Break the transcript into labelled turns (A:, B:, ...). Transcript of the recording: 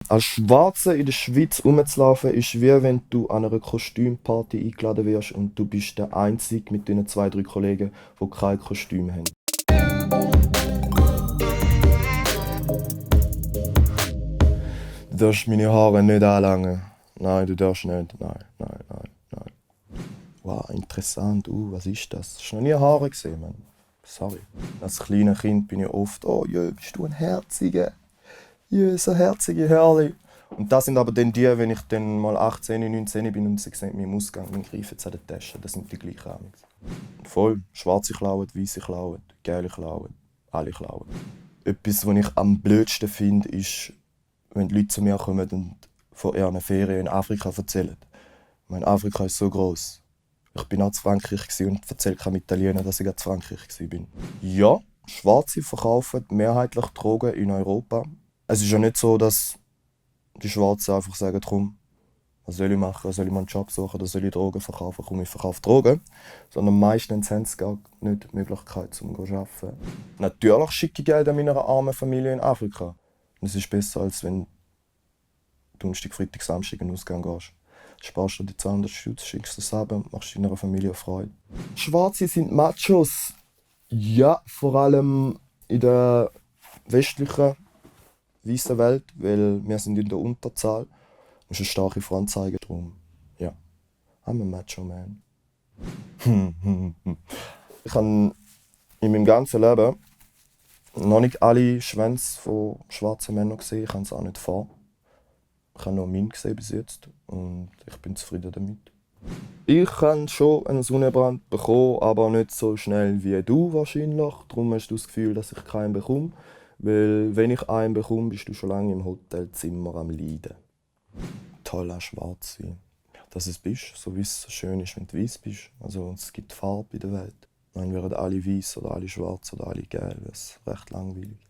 A: Als Schwarzer in der Schweiz rumzulaufen, ist wie wenn du an einer Kostümparty eingeladen wirst und du bist der Einzige mit deinen 2, 3 Kollegen, die kein Kostüm haben. Du darfst meine Haare nicht anlangen. Nein, du darfst nicht. Nein, nein, nein, nein. Wow, interessant. Was ist das? Hast du noch nie Haare gesehen, Mann? Sorry. Als kleines Kind bin ich oft, oh jö, bist du ein Herziger? Jö, so herzige Herrli. Und das sind aber dann die, wenn ich dann mal 18, 19 bin und sie sehen meinen Ausgang, dann greifen sie an die Tasche. Das sind die gleichen Amix. Voll. Schwarze klauen, weiße klauen, gelbe klauen, alle klauen. Etwas, was ich am blödsten finde, ist, wenn die Leute zu mir kommen und von ihren Ferien in Afrika erzählen. Ich meine, Afrika ist so gross. Ich bin auch in Frankreich und erzähle keinem Italiener, dass ich in Frankreich war. Ja, Schwarze verkaufen mehrheitlich Drogen in Europa. Es ist ja nicht so, dass die Schwarzen einfach sagen, komm, was soll ich machen, soll ich mal einen Job suchen oder soll ich Drogen verkaufen, komm, ich verkaufe Drogen. Sondern meistens haben sie gar nicht die Möglichkeit, um zu arbeiten. Natürlich schicke ich Geld an meiner armen Familie in Afrika. Und es ist besser, als wenn du Donnerstag, Freitag, Samstag in den Ausgang gehst. Sparst du die 200 Stutz, schickst das ab und machst deiner Familie Freude. Schwarze sind Machos. Ja, vor allem in der westlichen, weißen Welt, weil wir sind in der Unterzahl. Das ist eine starke Frontzeige drum. Ja, I'm a Macho Man. Ich habe in meinem ganzen Leben noch nicht alle Schwänze von schwarzen Männern gesehen. Ich habe es auch nicht vor. Ich habe noch meinen gesehen bis jetzt und ich bin zufrieden damit. Ich habe schon einen Sonnenbrand bekommen, aber nicht so schnell wie du wahrscheinlich. Darum hast du das Gefühl, dass ich keinen bekomme. Weil wenn ich einen bekomme, bist du schon lange im Hotelzimmer am Leiden. Toll auch schwarz sein. Dass es bist, so wie es schön ist, wenn du weiß bist. Also es gibt Farbe in der Welt. Dann wären alle weiß oder alle schwarz oder alle gelb, das ist recht langweilig.